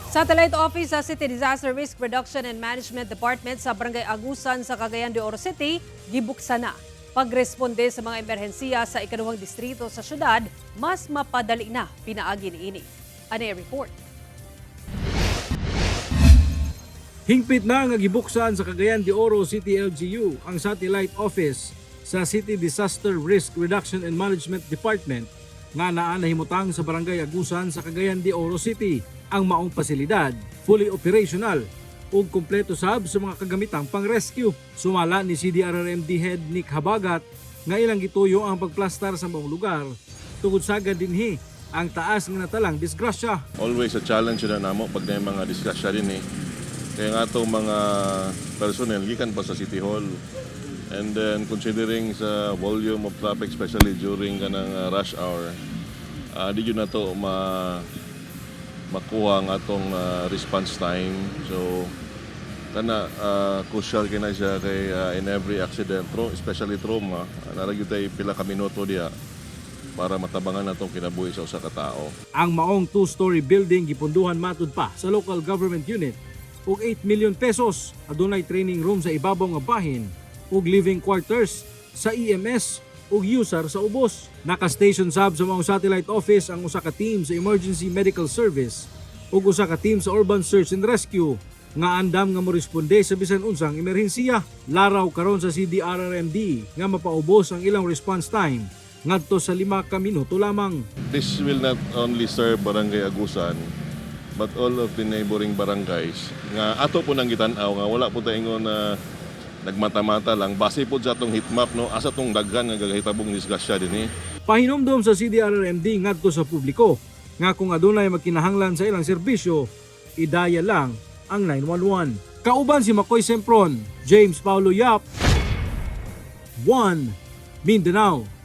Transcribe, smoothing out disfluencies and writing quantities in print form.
Satellite office sa City Disaster Risk Reduction and Management Department sa Barangay Agusan sa Cagayan de Oro City gibuksan na. Pagresponde sa mga emerhensiya sa ikaduhang distrito sa syudad, mas mapadali na pinaagi niini. Ano ang report? Hingpit na nga gibuksan sa Cagayan de Oro City LGU ang satellite office sa City Disaster Risk Reduction and Management Department nga naa nahimutang sa Barangay Agusan sa Cagayan de Oro City. Ang maong pasilidad, fully operational ug kumpleto sab sa mga kagamitang pang-rescue. Sumala ni CDRRMD Head Nick Habagat nga ilang gituyo ang pagplastar sa maong lugar tungod sagad dinhi ang taas nga natalang disgrasya. Always a challenge na namo pag na mga disgrasya din eh. Kaya nga itong mga personnel gikan pa sa City Hall. And then considering sa volume of traffic, especially during kanang rush hour, di yun na to makuha ang atong response time. So kana crucial kay na siya kay in every accident, especially trauma, naa ra gyud tay pila ka minuto diya para matabangan natong kinabuhi sa usa ka tawo. Ang maong two-story building gipondohan matud pa sa local government unit og 8 million pesos. Adunay training room sa ibabaw nga bahin ug living quarters sa EMS ug user sa ubos. Naka-station sab sa maong satellite office ang usa ka team sa Emergency Medical Service ug usa ka team sa Urban Search and Rescue nga andam nga moresponde sa bisan unsang emerhensiya. Laraw karon sa CDRRMD nga mapaubos ang ilang response time ngadto sa 5 ka minuto lamang. This will not only serve Barangay Agusan but all of the neighboring barangays nga ato po nang gitan-aw nga wala po ta ingon na nagmata-mata lang base po sa atong heat map, no, asa tong daghan nga gagahitabong disgrasya dinhi. Pahinomdom sa CDRRMD ngadto sa publiko nga kung adunay magkinahanglan sa ilang serbisyo, i-dial lang ang 911. Kauban si Makoy Sempron, James Paulo Yap, 1 Mindanao.